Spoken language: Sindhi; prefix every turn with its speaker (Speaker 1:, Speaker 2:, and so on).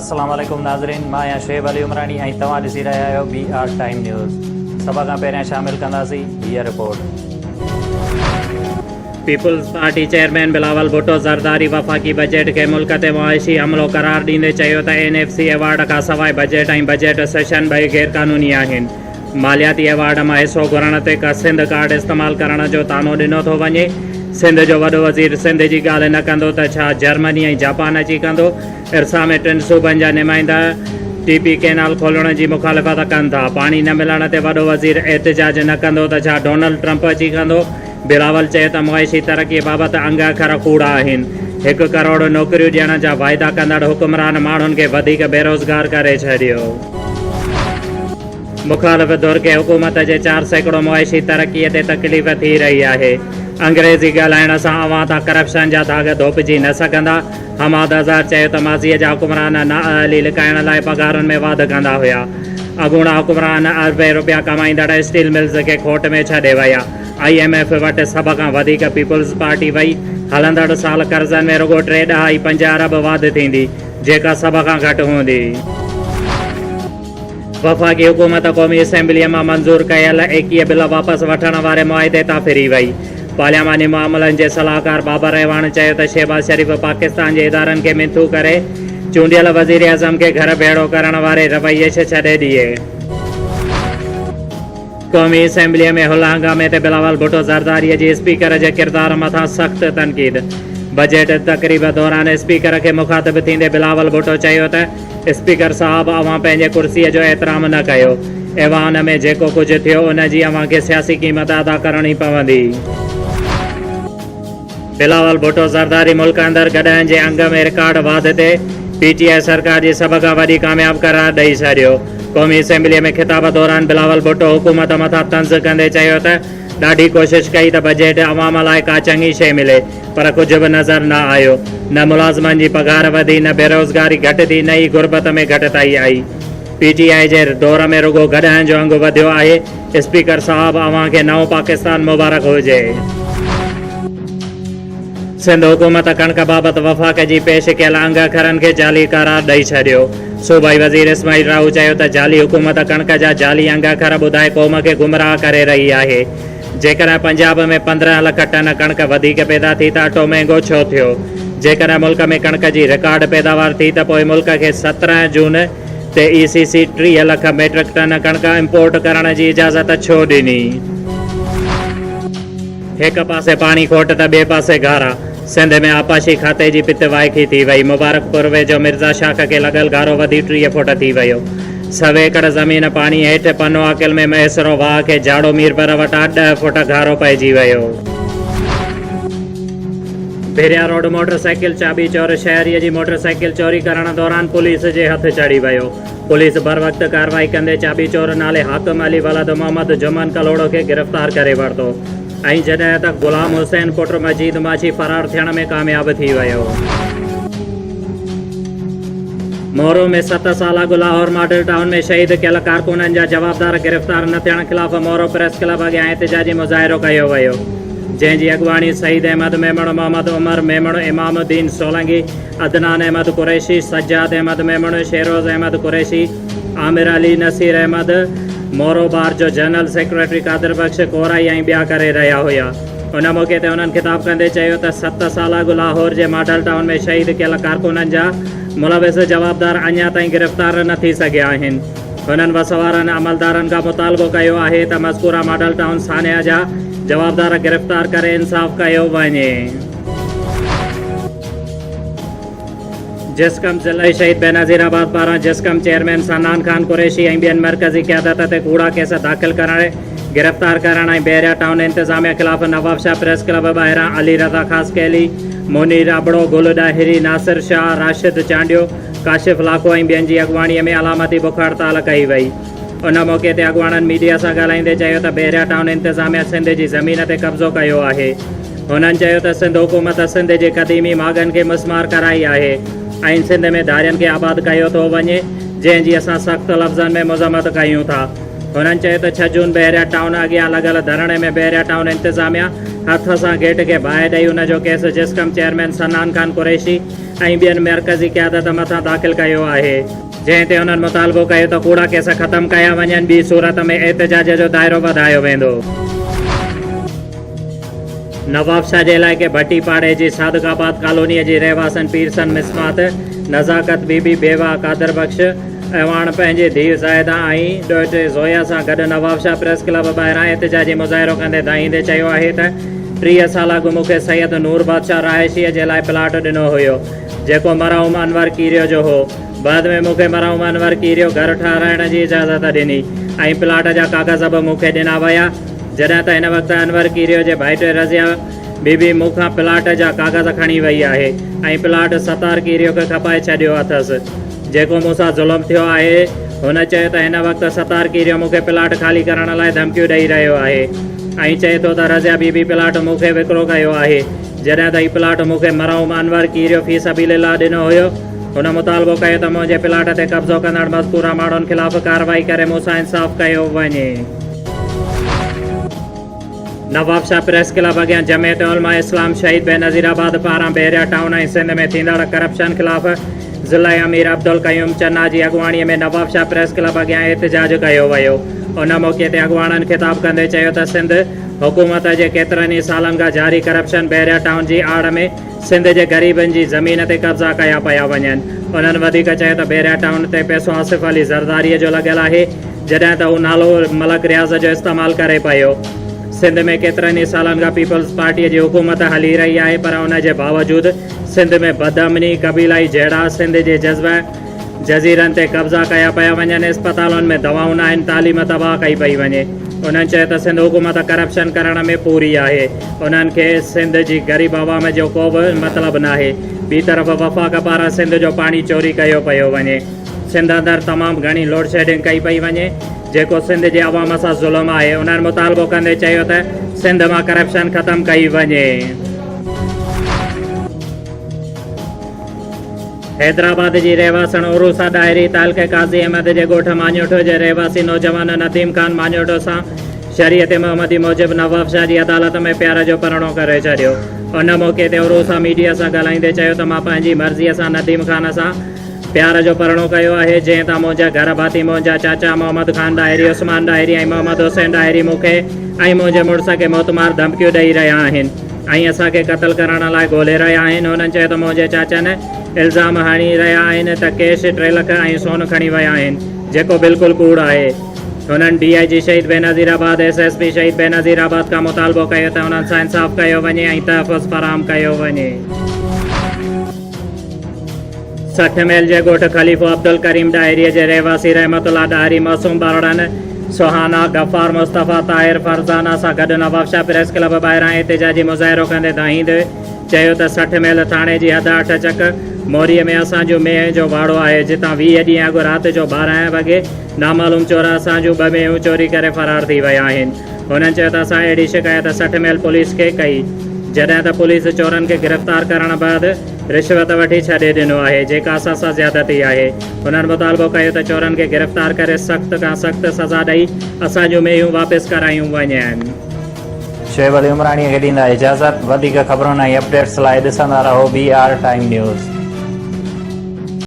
Speaker 1: السلام عليڪم ناظرين مان آهيان شعيب علي عمراڻي ۽ توهان ڏسي رهيا آهيو بي آر ٽائيم نيوز سڀ کان پهريان شامل ڪنداسين هيء report.
Speaker 2: Peoples party chairman Bilawal Bhutto Zardari وفاقي بجيٽ کي ملڪ تي معاشي حملو قرار ڏيندي چيو ته اين ايف سي ايوارڊ کانسواء بجيٽ ۽ بجيٽ سيشن ٻئي غيرقانوني آهن، مالياتي ايوارڊ مان حصو گهرڻ تي سنڌ ڪارڊ استعمال ڪرڻ جو طعنو ڏنو ٿو وڃي، سنڌ جو وڏو وزير سنڌ جي ڳالهه نه ڪندو ته ڇا جرمني ۽ جاپان اچي ڪندو؟ ارسا ۾ ٽن صوبن جا نمائندا ٽي پي ڪئنال کولڻ جي مخالفت ڪن ٿا، پاڻي نه ملڻ تي وڏو وزير احتجاج نه ڪندو ته ڇا ڊونلڊ ٽرمپ اچي ڪندو؟ بلاول چيو ته معاشي ترقي بابت انگ اکر ڪوڙا آهن، هڪ ڪروڙ نوڪريون ڏيڻ جا واعدا ڪندڙ حڪمران ماڻهن کي وڌيڪ بيروزگار ڪري ڇڏيو. مخالف ڌر کي حڪومت جي 4% معاشي ترقي تي تڪليف ٿي رهي آهي، انگريزي ڳالهائڻ سان اوهان تان ڪرپشن جا ڌاڳ ڌوپجي نه سگهندا، حماد اظهر چيو ته ماضي جا حڪمران نااهلي لڪائڻ لاء پگهارن ۾ واڌ ڪندا هيا، اڳوڻا حڪمران اربين رپيا ڪمائيندڙ اسٽيل ملز کي کوٽ ۾ ڇڏي ويا، I M F وٽ سڀ کان وڌيڪ پيپلز پارٽي وئي، هلندڙ سال قرضن ۾ رڳو ٽي ڏهائي پنج ارب واڌ ٿيندي، جيڪا سڀ کان گهٽ هوندي. وفاقي حڪومت قومي اسيمبليء مان منظور ڪيل 21 بل واپس وٺڻ واري معاهدي تان ڦري وئي. پارلياماني معاملن جي صلاحڪار بابر اعواڻ چيو ته شهباز شريف پاڪستان جي ادارن کي منٿون ڪري چونڊيل وزيراعظم کي گهر ڀيڙو ڪرڻ واري رويش ڇڏي ڏئي. قومي اسيمبليء ۾ هل هنگامي تي بلاول ڀٽو زرداريء جي اسپيڪر جي ڪردار مٿان سخت تنقيد. بجيٽ تقريب دوران اسپيڪر کي مخاطب ٿيندي بلاول ڀٽو چيو ته اسپيڪر صاحب اوهان پنهنجي ڪرسيء جو احترام نه ڪيو، ايوان ۾ جيڪو ڪجهه ٿيو ان جي اوهان کي سياسي قيمت ادا ڪرڻي پوندي. بلاول ڀٽو زرداري ملڪ اندر گڏهن جي انگ ۾ رڪارڊ واڌ تي پي ٽي آء سرڪار جي سڀ کان وڏي ڪامياب قرار ڏئي ڇڏيو. قومي اسيمبلي ۾ خطاب دوران بلاول ڀٽو حڪومت مٿان طنز ڪندي چيو ته ڏاڍي ڪوشش ڪئي ته بجيٽ عوام لاء ڪا چڱي شيء ملي پر ڪجهه به نظر نه آيو، نه ملازمن جي پگهار وڌي، نه بيروزگاري گهٽ ٿي نه ئي غربت ۾ گهٽتائي آئي. پي ٽي آء جي دور ۾ رڳو گڏهن جو انگ وڌيو آهي، اسپيڪر صاحب اوهان کي نئون پاڪستان مبارڪ هجي. سنڌ حڪومت ڪڻڪ بابت وفاق جي پيش ڪيل انگ اکرن کي جعلي قرار ڏئي ڇڏيو. صوبائي وزير اسماعيل راهو چيو ته جعلي حڪومت ڪڻڪ جا جعلي انگ اکر ٻڌائي قوم کي گمراهه ڪري رهي آهي. جيڪڏهن پنجاب ۾ 15 لک ٽن ڪڻڪ وڌيڪ پيدا ٿي ته اٽو مهنگو ڇو ٿيو؟ جيڪڏهن ملڪ ۾ ڪڻڪ جي رڪارڊ پيداوار ٿي ته پوء ملڪ کي 17 جون تي اي سي سي 30 لک ميٽرڪ ٽن ڪڻڪ امپورٽ ڪرڻ جي اجازت ڇو ڏني؟ هڪ پاسي پاڻي کوٽ ته ٻئي پاسي گهارا، سنڌ ۾ آبپاشي کاتي جي پت وائکي ٿي وئي، مبارڪپور ويجهو مرزا شاخ کي لڳل گهارو وڌي 30 فوٽ ٿي ويو، سوين ايڪڙ زمين پاڻي هيٺ، پنوعاقل ۾ مهيسرو واهه کي جاڙو ميربر وٽان 10 فوٽ گهارو پئجي ويو. ڀريا روڊ موٽر سائيڪل چاٻي چور شهريء جي موٽر سائيڪل چوري ڪرڻ دوران پوليس جي هٿ چڙهي ويو. پوليس بروقت ڪارروائي ڪندي چاٻي چور نالي حاڪم علي ولد محمد جمن ڪلهوڙو کي گرفتار ڪري ورتو ۽ جڏهن ته غلام حسين پٽ مجيد ماڇي فرار ٿيڻ ۾ ڪامياب ٿي ويو. مورو ۾ ست سال اڳ لاهور ماڊل ٽائون ۾ شهيد ڪيل ڪارڪنن جا جوابدار گرفتار نه ٿيڻ خلاف مورو پريس ڪلب اڳيان احتجاجي مظاهرو ڪيو ويو. جنهن جي اڳواڻي سعيد احمد ميمڻ، محمد عمر ميمڻ، امام الدين سولنگي، عدنان احمد قريشي، سجاد احمد ميمڻ، شيروز احمد قريشي، عامر علي، نصير احمد، مورو بار جو جنرل سيڪريٽري قادر بخش ڪورائي ۽ ٻيا ڪري رهيا هيا. ان موقعي تي انهن خطاب ڪندي چيو ته ست سال اڳ لاهور جي ماڊل ٽائون ۾ شهيد ڪيل ڪارڪنن جا ملوث جوابدار اڃا تائين گرفتار نه ٿي سگهيا آهن. هنن وس وارن عملدارن کان مطالبو ڪيو آهي ته مذڪوره ماڊل ٽائون سانحه جا جوابدار گرفتار ڪري انصاف ڪيو وڃي. جسقم ضلعي شهيد بينظير آباد پاران جسقم چيئرمين صنعان خان قريشي ۽ ٻين مرڪزي قيادت تي ڪوڙا ڪيس داخل ڪرڻ، گرفتار ڪرڻ ۽ بحريا ٽائون انتظاميا خلاف نوابشاهه پريس ڪلب ٻاهران علي رضا خاصخيلي، منير ابڙو، گل ڏاهري، ناصر شاهه، راشد چانڊيو، ڪاشف لاکو ۽ ٻين جي اڳواڻي ۾ علامتي بک هڙتال ڪئي وئي. ان موقعي تي اڳواڻن ميڊيا سان ڳالهائيندي چيو ته بحريا ٽائون انتظاميا سنڌ جي زمين تي قبضو ڪيو آهي. هنن چيو ته سنڌ حڪومت سنڌ جي قديمي ماڳن کي مسمار ڪرائي آهي ۽ سنڌ ۾ ڌارين کي آباد ڪيو ٿو وڃي جنهن جي اسان سخت لفظن ۾ مذمت ڪيون ٿا. هنن چيو ته ڇهه جون بحريا ٽائون اڳيان لڳل ڌرڻي ۾ بحريا ٽائون انتظاميا هٿ سان گيٽ کي باهه ڏئي ان جو ڪيس جسقم چيئرمين صنعان خان قريشي ۽ ٻين مرڪزي قيادت مٿان داخل ڪيو آهي، جنهن تي هنن مطالبو ڪيو ته ڪوڙا ڪيس ختم ڪيا وڃن ٻي صورت ۾ احتجاج جو دائرو وڌايو ويندو. نوابشاهه جي علائقي ڀٽي پاڙي جي صادق آباد ڪالونيء جي رهواسين پيرسن مسمات نزاڪت بي بي بيواهه قادر بخش اعواڻ پنهنجي ڌيء زاهده ۽ ڏوهٽي زويا سان گڏ نوابشاهه پريس ڪلب ٻاهران احتجاجي مظاهرو ڪندي دانهيندي چيو آهي ته 30 سال اڳ مون کي سيد نور بادشاهه رهائشيء جي لاء پلاٽ ڏنو هيو جيڪو مرحوم انور ڪيريو جو هو بعد ۾ مون کي مرحوم انور ڪيريو گهر ٺهرائڻ جي اجازت ڏني ۽ پلاٽ جا ڪاغذ به مون کي ڏنا ويا جڏهن ته هن وقت انور ڪيريو جي ڀائٽي رضيه بي بي مون کان پلاٽ جا ڪاغذ کڻي وئي آهي ۽ پلاٽ ستار ڪيريو کي کپائي ڇڏيو اٿس جيڪو مون سان ظلم ٿيو آهي. هن چيو ته هن وقت ستار ڪيريو مون کي پلاٽ خالي ڪرڻ لاء ڌمڪيون ڏئي رهيو آهي ۽ چئي ٿو ته رضيه بي بي پلاٽ مون کي وڪرو ڪيو آهي جڏهن ته هي پلاٽ مون کي مرحوم انور ڪيريو في سبيل الله ڏنو هيو. هن مطالبو ڪيو ته منهنجي پلاٽ تي قبضو ڪندڙ مذڪوره ماڻهن خلاف ڪارروائي ڪري مون سان انصاف ڪيو وڃي. نوابشاهه پريس ڪلب اڳيان جمعيت علماء اسلام شهيد بينظير آباد پاران بحريا ٽائون ۽ سنڌ ۾ ٿيندڙ ڪرپشن خلاف ضلعي امير عبدالقيوم چنا جي اڳواڻي ۾ نوابشاهه پريس ڪلب اڳيان احتجاج ڪيو ويو ان موقعي تي اڳواڻن خطاب ڪندي چيو ته سنڌ حڪومت جي ڪيترن ئي سالن کان جاري ڪرپشن بحريا ٽائون جي آڙ ۾ سنڌ جي غريبن جي زمين تي قبضا ڪيا پيا وڃن. انهن وڌيڪ چيو ته بحريا ٽائون تي پئسو آصف علي زرداري جو لڳل آهي جڏهن ته هو نالو ملڪ رياض جو استعمال ڪري پيو. سنڌ ۾ ڪيترن ئي سالن کان پيپلز پارٽي جي حڪومت هلي رهي آهي پر ان جي باوجود سنڌ ۾ بدامني، قبيلائي جهيڙا، سنڌ جي جذبه جزيرن تي قبضا ڪيا پيا وڃن، اسپتالن ۾ دوائون ناهن، تعليم تباهه ڪئي پئي وڃي. انهن چيو ته سنڌ حڪومت ڪرپشن ڪرڻ ۾ پوري آهي، انهن کي سنڌ جي غريب عوام جو ڪو به مطلب ناهي، ٻي طرف وفاق پاران سنڌ جو پاڻي چوري ڪيو پيو وڃي، سنڌ اندر تمام گهڻي لوڊشيڊنگ ڪئي پئي وڃي، جيڪو سنڌ جي عوام سان ظلم آهي، انهن مطالبو ڪندي چيو ته سنڌ مان ڪرپشن ختم ڪئي وڃي. حيدرآباد جي رهواسڻ عروسه ڏاهري تعلقي قاضي احمد جي ڳوٺ ماڃوٺو جي رهواسي نوجوان نديم خان ماڃوٺو سان شريعت محمدي موجب نوابشاهه جي عدالت ۾ پيار جو پرڻو ڪري ڇڏيو. ان موقعي تي عروسه ميڊيا سان ڳالهائيندي چيو ته مان پنهنجي مرضي سان نديم خان سان پيار جو پرڻو ڪيو آهي جنهن تان منهنجا گهر ڀاتي منهنجا چاچا محمد خان ڏاهري، عثمان ڏاهري ۽ محمد حسين ڏاهري مون کي ۽ منهنجي مڙس کي موتمار ڌمڪيون ڏئي رهيا آهن. ۽ اسان کي قتل ڪرڻ لاء ڳولي رهيا آهن. هنن چيو ته منهنجي چاچن الزام هڻي رهيا آهن ته ڪيش ٽي لک ۽ سون کڻي ويا آهن، جيڪو بلڪل ڪوڙ آهي. هنن ڊي I جي شهيد بينظير آباد، ايس ايس پي شهيد بينظير آباد کان مطالبو ڪيو ته انهن سان انصاف ڪيو وڃي ۽ تحفظ فراهم ڪيو وڃي. 60 ميل جي ڳوٺ خليفو عبدالڪريم ڏاهري جي رهواسي رحمت الله ڏاهري معصوم ٻارڙن سهانا، غفار، مصطفيٰ، طاهر، فرزانه سان گڏ نوابشاهه پريس ڪلب ٻاهران احتجاجي مظاهرو ڪندي دانهيندي چيو ته 60 ميل ٿاڻي جي حد اٺ چڪ موري ۾ اسان جون مينهن جو واڙو آهي جتان 20 ڏينهن اڳ رات جو 12 وڳي نامعلوم چور اسان جون ٻه مينهون چوري ڪري فرار ٿي ويا آهن. هنن چيو ته اسان اهڙي شڪايت 60 ميل پوليس کي ڪئي جڏهن ته پوليس چورن کي گرفتار ڪرڻ بعد رشوت وٺي ڇڏي ڏنو آهي جيڪا اسان سان زيادتي آهي. هنن مطالبو ڪيو ته چورن کي گرفتار ڪري سخت کان سخت سزا ڏئي اسان جون مينهون واپس ڪرايون وڃن.
Speaker 1: شعيب علي عمراڻي کي ڏيندا اجازت، وڌيڪ خبرن ۽ اپڊيٽس لاء ڏسندا رهو بي آر ٽائيم نيوز.